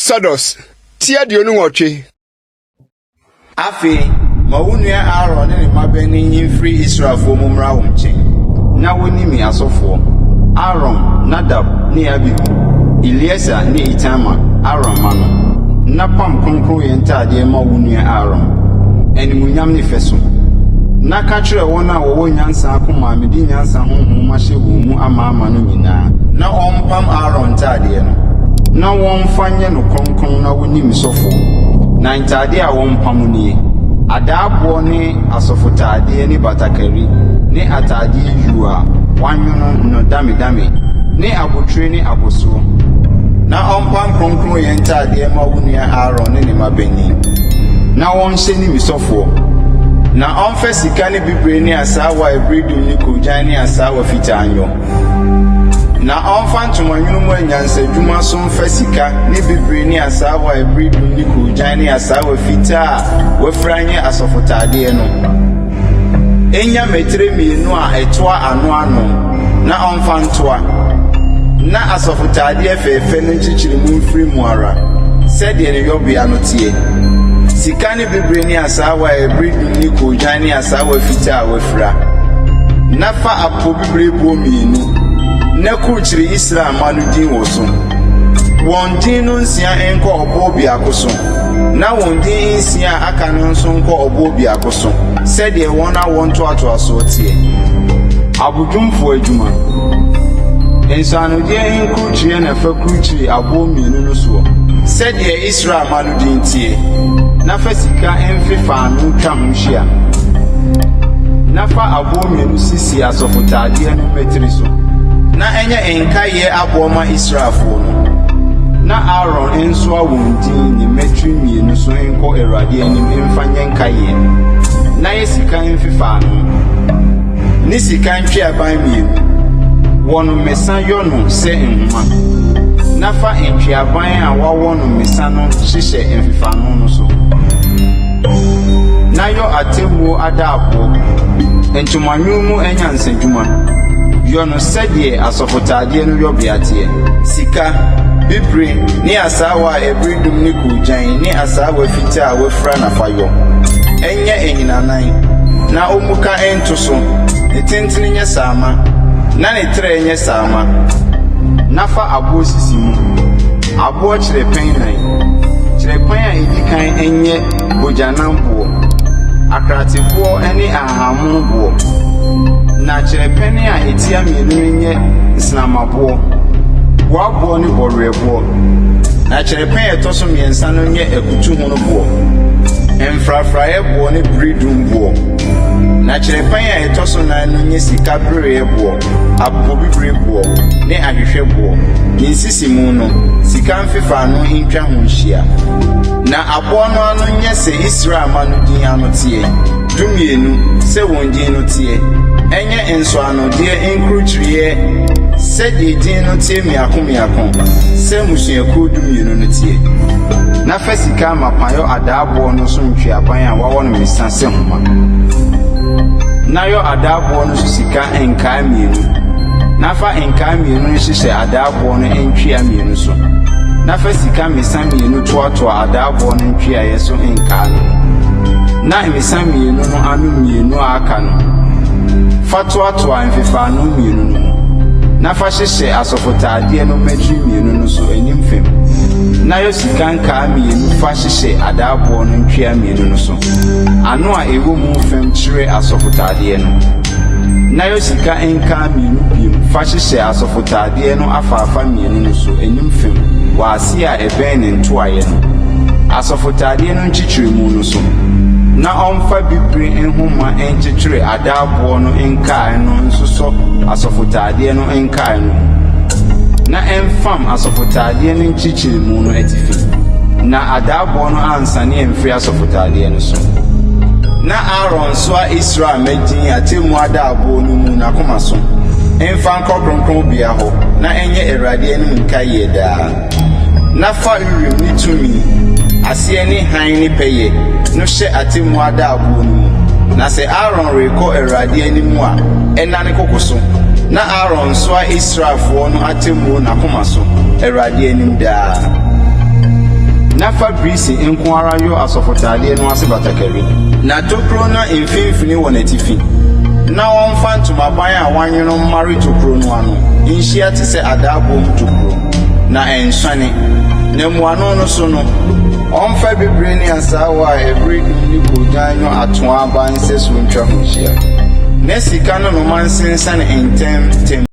Exodus ti 28. Afei ma wo nua Aaron ne ne mmabanin mfiri Israelfoɔ mu mmra wo nkyɛn, na wɔnni me asɔfoɔ, Aaron, Nadab ne Abihu, Eleasa ne Itamar, Aaron mma no, na pam kronkronyɛ ntadeɛ ma wo nua Aaron, animuonyam ne fɛ so. Na ka kyerɛ wɔn a wɔwɔ nyansa akoma a mede nyansa honhom mahyɛ wɔn mu amaama no nyinaa, na wɔmpam Aaron ntadeɛ no, na wɔmfa nyɛ no kronkron na wɔnni me sɔfoɔ. Na ntadeɛ a wɔmpam nie: adaaboɔ ne asɔfotadeɛ ne batakari ne atadeɛ yuu a wɔanwono no damedame ne abotire ne abɔsoɔ. Na ɔmpam kronkronyɛ ntadeɛ mma wo nua Aaron ne ne mmabanin, na wɔnhyɛ nni me sɔfoɔ. Na ɔmfa sika ne bibire ne asaawa a ɛbere dum ne koogyan ne asaawa fitaa nyɔ. Na ɔmfa ntomanwono mu anyansadwuma so mfa sika ne bibire ne asaawa a ɛbere dum ne koogyan ne asaawa fitaa a wɔafira nyɛ asɔfotadeɛ no. Ɛnya mmatire mmienu a ɛtoa ano ano, na ɔmfa ntoa. Na asɔfotadeɛ fɛɛfɛ no nkyekyeremu mfiri mu ara, sɛdeɛ ne yɔbea no teɛ. Sika ne bibire ne asaawa a ɛbere dum ne koogyan ne asaawa fitaa a wɔafira. Na fa apopobibireboɔ mmienu, na kurukyire Israel mma no din wɔ so. Wɔn din no nsia nkɔ ɔboɔ biako so, na wɔn din nsia a aka no nso nkɔ ɔboɔ biako so, sɛdeɛ wɔn awoɔ ntoatoasoɔ teɛ. Abodwumfoɔ adwuma. Nsɔanodeɛ nkurukyireɛ na fa kurukyire aboɔ mmienu no soɔ, sɛdeɛ Israel mma no din teɛ, na fa sika mfefaano twa ho hyia. Na fa aboɔ mmienu sisi asɔfotaadeɛ no mmatiri so, na ɛnyɛ nkaeɛ aboɔ ma Israelfoɔ no. Na Aaron nsoa wɔn din ne mmatiri mmienu so nkɔ Awurade anim mfa nyɛ nkaeɛ, na yɛ sika mfefaano ne sika ntweaban mmienu. Wɔ no mmesa yɔ no sɛ nhoma, na fa ntweaban a wɔawɔ no mmesa no hyehyɛ mfefaano no so. Na yɔ atemmuo adaaboɔ, ntomanwono mu anyansadwuma. Yɔ no sɛdeɛ asɔfotaadeɛ no yɔbea teɛ. Sika, bibire ne asaawa a ɛbere dum ne koogyan ne asaawa fitaa a wɔafira na fa yɔ. Ɛnyɛ ahinanan, na ommuka nto so, ne tentene nyɛ saama, na ne trɛ nyɛ saama. Na fa aboɔ sisi mu, aboɔ kyerɛpɛn nan. Kyerɛpɛn a edi kan nyɛ bogyanamboɔ, akrateboɔ ne ahahammonoboɔ. Na kyerɛpɛn a etia mmienu no nyɛ nsrammaboɔ, hoaboɔ ne bɔwerɛboɔ. Na kyerɛpɛn a ɛtɔ so mmiɛnsa no nyɛ akutuhonoboɔ, mfrafraeɛboɔ ne beredumboɔ. Na kyerɛpɛn a ɛtɔ so nan no nyɛ sika bereɛboɔ, apopobibireboɔ ne ahwehwɛboɔ. Ne nsisimu no, sika mfefaano ntwa ho nhyia. Na aboɔ no ano nyɛ sɛ Israel mma no din ano teɛ, 12 sɛ wɔn din no teɛ, ɛnyɛ nsɔanodeɛ nkurukyireɛ sɛdeɛ din no teɛ mmiako mmiako, sɛ mmusuakuo 12 no teɛ. Na fa sika amapa yɔ adaaboɔ no so ntweaban a wɔawɔ no mmesa sɛ nhoma. Na yɔ adaaboɔ no so sika nkaa mmienu, na fa nkaa mmienu no hyehyɛ adaaboɔ no ntwea mmienu so. Na fa sika mmesa mmienu toatoa adaaboɔ no ntweaeɛ so nkaa no ho. Na mmesa mmienu no ano mmienu a aka no, fa toatoa mfefaano mmienu no mu, na fa hyehyɛ asɔfotaadeɛ no mmatiri mmienu no so anim fam. Na yɔ sika nkaa mmienu fa hyehyɛ adaaboɔ no ntwea mmienu no so, ano a ɛwɔ mu fam kyerɛ asɔfotaadeɛ no. Na yɔ sika nkaa mmienu bio fa hyehyɛ asɔfotaadeɛ no afaafa mmienu no so anim fam wɔ ase a ɛbɛn ne ntoaeɛ no, asɔfotaadeɛ no nkyekyeremu no so. Na ɔmfa bibire nhoma nkyekyere adaaboɔ no nkaa no nsosɔ asɔfotaadeɛ no nkaa no mu, na ɛmfam asɔfotaadeɛ no nkyekyeremu no atifi, na adaaboɔ no ansane amfiri asɔfotaadeɛ no so. Na Aaron nsoa Israel mma din atemmu adaaboɔ no mu n'akoma so mfa nkɔ kronkronbea hɔ na ɛnyɛ Awurade anim nkaeɛ daa. Na fa Urim ne Tumim, aseɛ ne hann ne pɛyɛ, no hyɛ atemmu adaaboɔ no mu. Na sɛ Aaron rekɔ Awurade anim a, ɛnna ne koko so, na Aaron nsoa Israelfoɔ no atemmuo n'akoma so, Awurade anim daa. Na fa birisi nko ara yɔ asɔfotaadeɛ no ase batakari. Na tokuro no mfimfini wɔ n'atifi. Na wɔmfa ntomaban a wɔanwono mmare tokuro no ano nhyia te sɛ adaaboɔ mu tokuro, na ɛnsuane. Na mmuano no so no, ɔmfa bibire ne asaawa a ɛbere dum ne koogyan nyɔ atoaa aba nsɛsoɔ ntwa ho nhyia. Na sika nnoma nsensɛne ntam ntam.